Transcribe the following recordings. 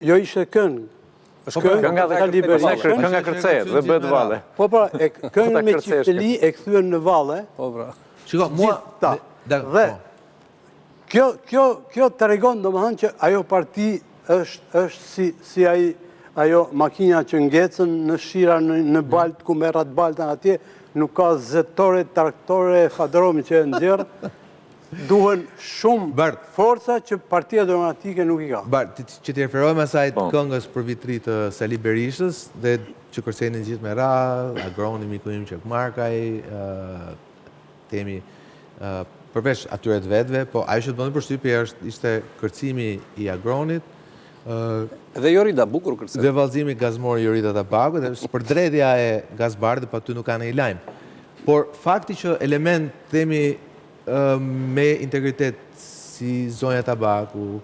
Jo ishte këngë. Po, pra, kënga dhe Sali Berisha. Kënga kërcehet dhe bëhet valle. Po pra, e këngën me çifteli e kthyen në valle. Po pra. Shiko, mua ta. Dhe po. kjo kjo kjo tregon domethënë që ajo parti është është si si ai ajo makina që ngecën në shira në në baltë ku merret balta atje, nuk ka zetore, traktore, fadromë që e nxjerr. Duhen shumë forca që Partia Demokratike nuk i ka. Bart, që t'i referohem asaj të po. këngës për Vit të Ri të Sali Berishës dhe që kërcenin gjithë me radhë, Agroni, miku im Gjekmarkaj, themi përveç atyre të vetëve, po ajo që të bënte përshtypje është ishte kërcimi i Agronit, Dhe Jorida, bukur kërceu. Dhe vallëzimi gazmor i Jorida Tabakut, dhe shpërdredhja e Gaz Bardhit, po aty nuk ka ndonjë lajm. Por fakti që element, themi, me integritet si zonja Tabaku,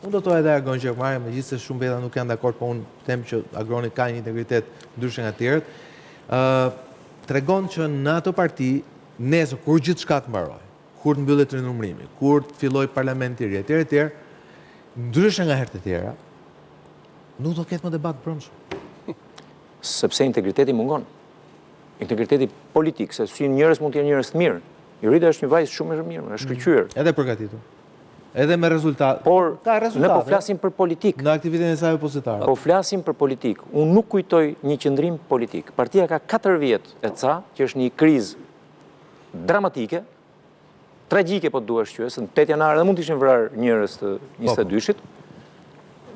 unë do të thoja edhe Agron Gjekmarkaj, megjithëse shumë veta nuk janë dakord, po unë them që Agroni ka një integritet ndryshe nga të tjerët, tregon që në ato parti, nesër, kur gjithçka të mbarojë, kur të mbyllet rinumërimi, kur të fillojë parlamenti i ri, etj, etj, ndryshe nga herët e tjera, nuk do ketë më debat të brendshëm. Sepse integriteti mungon. Integriteti politik, se si njerëz mund të jenë njerëz të mirë. Jorida është një vajzë shumë e mirë, është shkëlqyer. Mm. Edhe përgatitur. Edhe me rezultat. Por ka rezultate. Ne po flasim për politikë. Në aktivitetin e saj opozitar. Po flasim për politikë. Unë nuk kujtoj një qëndrim politik. Partia ka 4 vjet e ca që është një krizë dramatike, tragjike po të duash quaje, se në 8 janar edhe mund të ishin vrarë njerëz të 22-shit.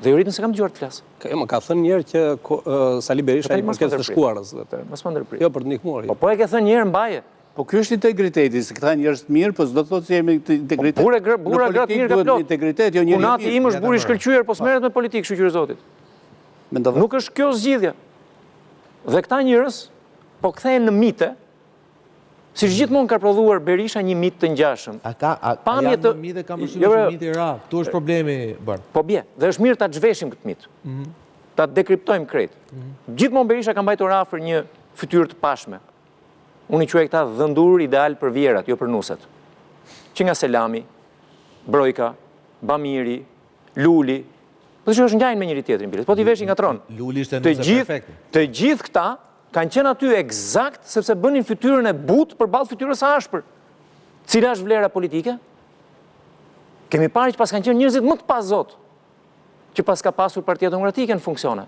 Dhe Joridën s'e kam dëgjuar të flasë. Ka, jo, më ka thënë njëherë që Sali Berisha i përket së shkuarës. Mos më ndërprit. Jo, për të ndihmuar. Po po e ke thënë një herë mbaje. Po ky është integriteti, se këta njerëz të mirë, po s'do të thotë se jemi të integritet. Po burra, burra gra të mirë ka plot. Integritet, jo njeri. Kunati im është burrë i shkëlqyer, po s'merret me politikë, shyqyr Zotit. Nuk është kjo zgjidhja. Dhe këta njerëz po kthehen në mite, Siç gjithmonë ka prodhuar Berisha një mit të ngjashëm. A ka, a, a janë të mite, kam përshtypjen jo, që miti ra. Këtu është problemi, Bart. Po bie, dhe është mirë ta zhveshim këtë mit. Mm -hmm. Ta dekriptojmë krejt. Mm -hmm. Gjithmonë Berisha ka mbajtur afër një fytyrë të pashme. Unë i quaj këta dhëndurë ideal për vjehrrat, jo për nuset. Që nga Selami, Brojka, Bamiri, Luli, po të shohësh ngjajnë me njëri tjetrin biles. Po t'i vesh i ngatërron. Luli ishte nuse perfekte. Të gjithë këta Kanë qenë aty ekzakt sepse bënin fytyrën e butë përballë fytyrës së ashpër. Cila është vlera politike? Kemi parë që paskan qenë njerëzit më të pazotë që paska pasur Partia Demokratike në funksione.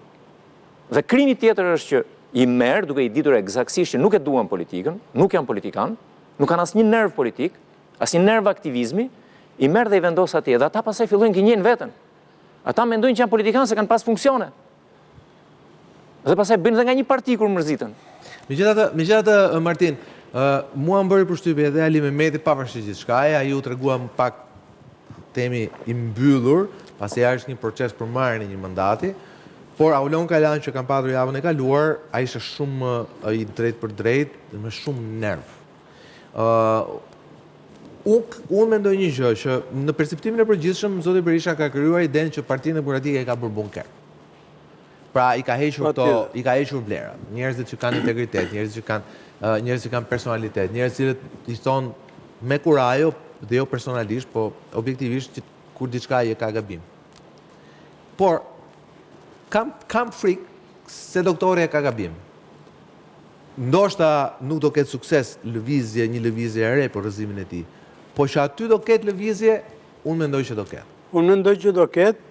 Dhe krimi tjetër është që i merr duke i ditur ekzaktësisht që nuk e duan politikën, nuk janë politikanë, nuk kanë asnjë nerv politik, asnjë nerv aktivizmi, i merr dhe i vendos atje dhe ata pastaj fillojnë gënjejnë veten. Ata mendojnë që janë politikanë se kanë pas funksione. Dhe pastaj bëjnë dhe nga një parti kur mërziten. Megjithatë, megjithatë Martin, mua më bëri përshtypje edhe Ali Mehmeti pavarësisht gjithçkaje, ai u tregua më pak themi i mbyllur, pasi ai është një proces për marrjen e një mandati, por Aulon Kalanë që kam patur javën e kaluar, ai ishte shumë i drejtpërdrejtë dhe me shumë nerv. Ë Unë unë mendoj një gjë që në perceptimin e përgjithshëm zoti Berisha ka krijuar idenë që Partinë Demokratike e ka bërë bunker. Pra i ka hequr këto, i ka hequr vlerat. Njerëzit që kanë integritet, njerëzit që kanë njerëz që kanë personalitet, njerëz të cilët i thonë me kurajo dhe jo personalisht, po objektivisht që kur diçka e ka gabim. Por kam kam frikë se doktori e ka gabim. Ndoshta nuk do ketë sukses lëvizje, një lëvizje e re për rrëzimin e tij. Po që aty do ketë lëvizje, unë mendoj që do ketë. Unë mendoj që do ketë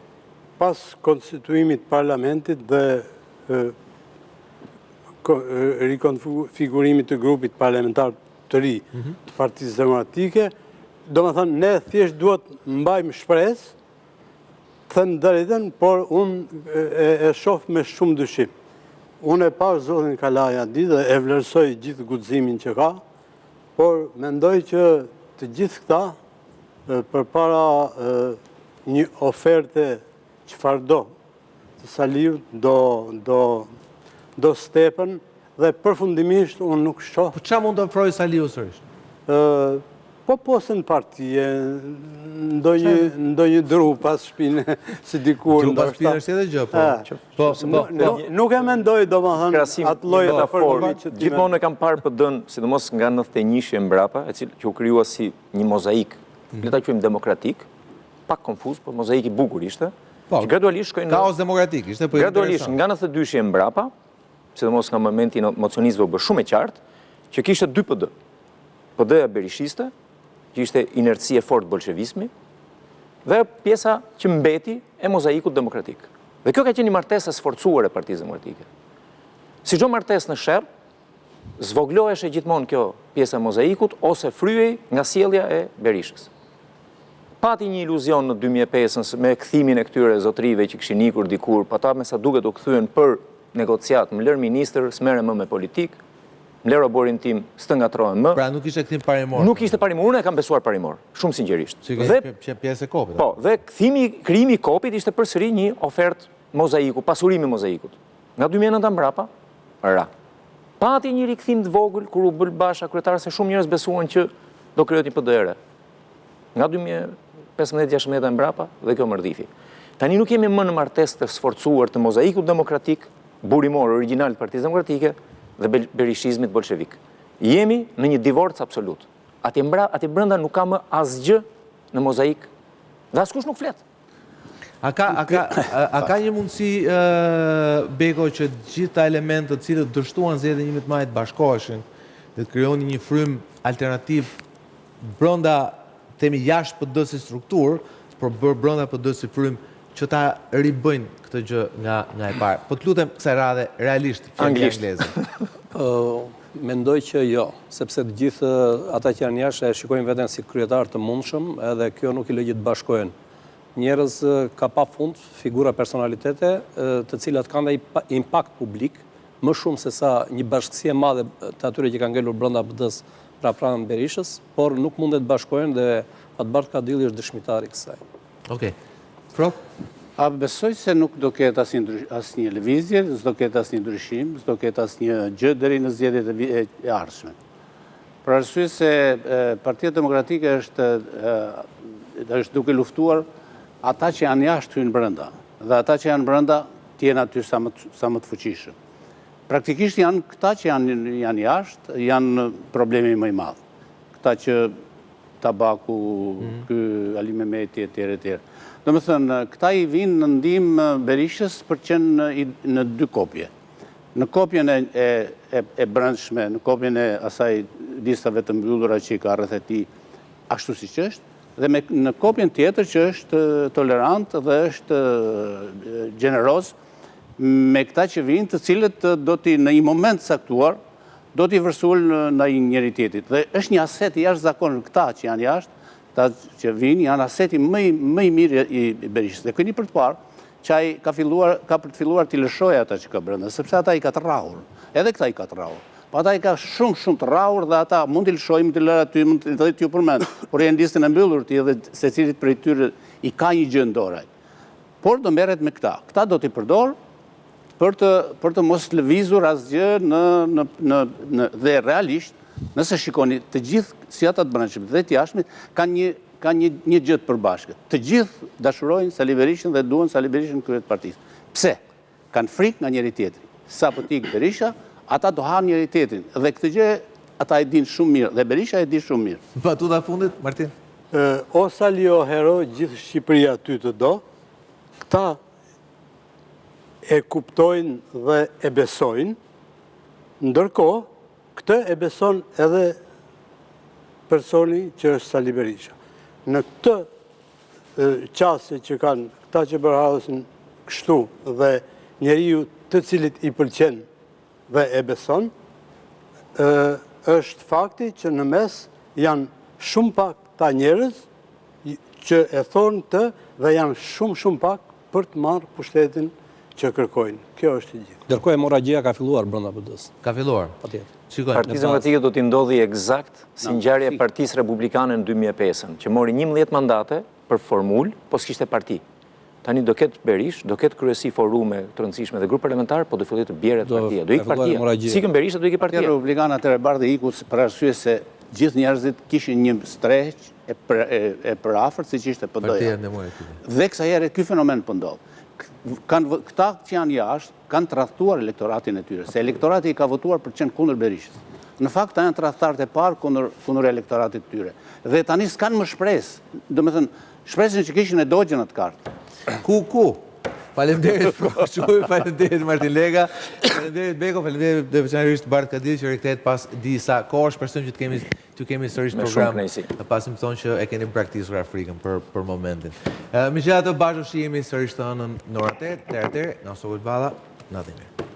pas konstituimit të parlamentit dhe rikonfigurimit të grupit parlamentar të ri mhm. të Partisë Demokratike, domethënë ne thjesht duhet mbajmë shpresë Të them të drejtën, por unë e shoh me shumë dyshim. Unë e pashë zotin Kalaja atë ditë dhe e vlerësoj gjithë guximin që ka, por mendoj që të gjithë këta përpara një oferte çfarëdo të Saliut do do do stepen dhe përfundimisht unë nuk shoh. Po ça mund të ofrojë Saliu sërish? Ë po poste në parti, ndonjë ndonjë dru pas shpine si dikur ndoshta. Dru pas shpine është tjetër gjë, po. Po, po, po. Nuk e mendoj domethënë atë lloj metafore që ti. Gjithmonë e kam parë PD-n, sidomos nga 91-shi e mbrapa, e cila që u krijua si një mozaik, mhm. le ta quajmë demokratik, pak konfuz, por mozaik i bukur ishte. Po, që gradualisht shkojnë në... Kaos demokratik, ishte po Gradualisht nga 92-shi e mbrapa, sidomos nga momenti i mocionistëve u bë shumë e qartë, që kishte dy PD. PD-ja berishiste, që ishte inerci e fortë bolshevizmi, dhe pjesa që mbeti e mozaikut demokratik. Dhe kjo ka qenë një martesë e sforcuar e Partisë Demokratike. Si çdo martesë në sherr, zvogëloheshe gjithmonë kjo pjesa e mozaikut ose fryhej nga sjellja e Berishës. Pati një iluzion në 2005-ën me kthimin e këtyre zotërive që kishin ikur dikur, po ata me sa duket u kthyen për negociat, më lër ministër, s'merrem më me politikë, më lër oborrin tim, s'të ngatërrohem më. Pra nuk ishte kthim parimor. Nuk ishte parimor, unë e kam besuar parimor, shumë sinqerisht. Si dhe qe pjesë e KOP-it. Po, dhe kthimi, krijimi i KOP-it ishte përsëri një ofertë mozaiku, pasurimi i mozaikut. Nga 2009-a mbrapa, ra. Pati një rikthim të vogël kur u bë Basha kryetar se shumë njerëz besuan që do krijohet një PD e re. Nga 2015-16 e mbrapa dhe kjo mërdhifi. Tani nuk jemi më në martesë të sforcuar të mozaikut demokratik, burimor, origjinal të Partisë Demokratike dhe berishizmit bolshevik. Jemi në një divorc absolut. Atje mbra, atje brenda nuk ka më asgjë në mozaik dhe askush nuk flet. A ka, a ka, a ka një mundësi, Beko, që gjithë këta elementë të cilët dështuan zgjedhjet e 11 majit bashkoheshin dhe të krijonin një frymë alternativ brenda, themi jashtë PD si strukturë, por bërë brenda PD si frymë që ta ribëjnë këtë gjë nga nga e para. Po të lutem kësaj radhe realisht fjali angleze. Mendoj që jo, sepse të gjithë ata që janë jashtë e shikojnë veten si kryetar të mundshëm, edhe kjo nuk i lë që të bashkohen. Njerëz ka pa fund, figura personalitete, të cilat kanë dhe impakt publik, më shumë se sa një bashkësi e madhe të atyre që kanë ngelur brenda PD-së, pra pranë Berishës, por nuk mundet të bashkohen dhe Fatbardh Kadilli është dëshmitar i kësaj. Okej. Frrok? A besoj se nuk do ketë asnjë asnjë lëvizje, s'do ketë asnjë ndryshim, s'do ketë asnjë gjë deri në zgjedhjet e ardhshme. Për arsye se Partia Demokratike është është duke luftuar ata që janë jashtë hyjnë brenda dhe ata që janë brenda të jenë aty sa më sa më të fuqishëm. Praktikisht janë këta që janë janë jashtë, janë problemi më i madh. Këta që Tabaku, mhm. ky Ali Mehmeti etj etj. Domethënë, këta i vijnë në ndihmë Berishës për të qenë në dy kopje. Në kopjen e e e brendshme, në kopjen e asaj listave të mbyllura që i ka rreth e tij, ashtu siç është, dhe me në kopjen tjetër që është tolerant dhe është gjeneroz me këta që vijnë, të cilët do t'i në një moment të caktuar do t'i vërsulen ndaj njëri-tjetrit. Dhe është një aset i jashtëzakonshëm këta që janë jashtë, këta që vijnë janë aseti më i më i mirë i Berishës. Dhe keni për të parë që ai ka filluar, ka për të filluar t'i lëshojë ata që ka brenda, sepse ata i ka të rrahur. Edhe këta i ka të rrahur. Po ata i ka shumë shumë të rrahur dhe ata mund t'i lëshojë, mund t'i lërë aty, mund të t'ju përmend, por janë listën e mbyllur ti edhe secilit prej tyre i ka një gjë në dorë ai. Por do merret me këta. Këta do t'i përdorë për të për të mos lëvizur asgjë në në në në dhe realisht, nëse shikoni të gjithë si ata të brendshmit dhe të jashtmit kanë një kanë një një gjë të përbashkët. Të gjithë dashurojnë Sali Berishën dhe duan Sali Berishën në krye të partisë. Pse? Kanë frikë nga njëri-tjetri. Sapo të ikë Berisha, ata do hanë njëri-tjetrin dhe këtë gjë ata e dinë shumë mirë dhe Berisha e di shumë mirë. Batuta e fundit, Martin? O Sali o hero, gjithë Shqipëria ty të do, këta e kuptojnë dhe e besojnë, ndërkohë, këtë e beson edhe personi që është Sali Berisha. Në këtë qasje që kanë këta që bërhasin kështu dhe njeriu të cilit i pëlqen dhe e beson, është fakti që në mes janë shumë pak këta njerëz që e thonë këtë dhe janë shumë shumë pak për të marrë pushtetin që kërkojnë. Kjo është e gjithë. Ndërkohë hemorragjia ka filluar brenda PD-së. Ka filluar. Patjetër. Shikojmë. Partisë Demokratike do t'i ndodhi ekzakt si ngjarja e Partisë Republikane në 2005-ën, që mori 11 mandate për formulë, po s'kishte parti. Tani do ketë Berishë, do ketë kryesi forume të rëndësishme dhe grup parlamentar, po do fillojë të bjerë partia. Do ikë partia. Si ikën Berisha do ikë partia. Partia Republikane atëherë Bardhi iku për arsye se gjithë njerëzit kishin një strehë e përafërt siç ishte PD-ja. Dhe kësaj here ky fenomen po ndodh. Kanë këta që janë jashtë kanë tradhtuar elektoratin e tyre, se elektorati i ka votuar për të qenë kundër Berishës. Në fakt këta janë tradhtarët e parë kundër kundër elektoratit të tyre. Dhe tani s'kanë më shpresë. Domethënë, shpresën që kishin e dogjën atë kartë. Ku, ku? Faleminderit Frrok Çupi, faleminderit Martin Leka, faleminderit Beko, faleminderit dhe veçanërisht Bardh Kadilli që rikthehet pas disa kohësh, shpresojmë që të kemi t'ju kemi sërish në program, pasi më thonë që e keni braktisur Afrikën për për momentin. Megjithatë bashkë do shihemi sërish të hënën në orën 8, deri atëherë, nga Sokol Balla, natën e mirë.